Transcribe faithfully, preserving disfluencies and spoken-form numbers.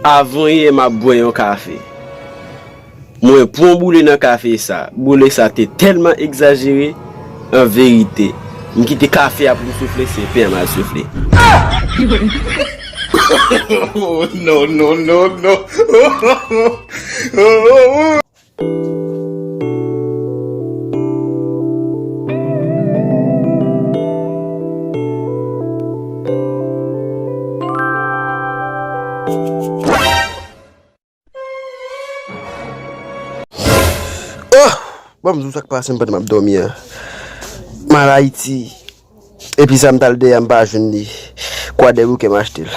Avan yè m ap bwè yon kafe. Mwen pran boule nan kafe sa. Boule sa te tèlman egzajere, an verite. M kite kafe a pou m soufle, se pen an m al soufle. Oh, no, no, no, no. Oh! Ban m di w sa k pase m pandan m ap dòmi a. M al Ayiti. Epi sa m t al dèyè a m pa jwenn li. Kwadèboukè m achte l.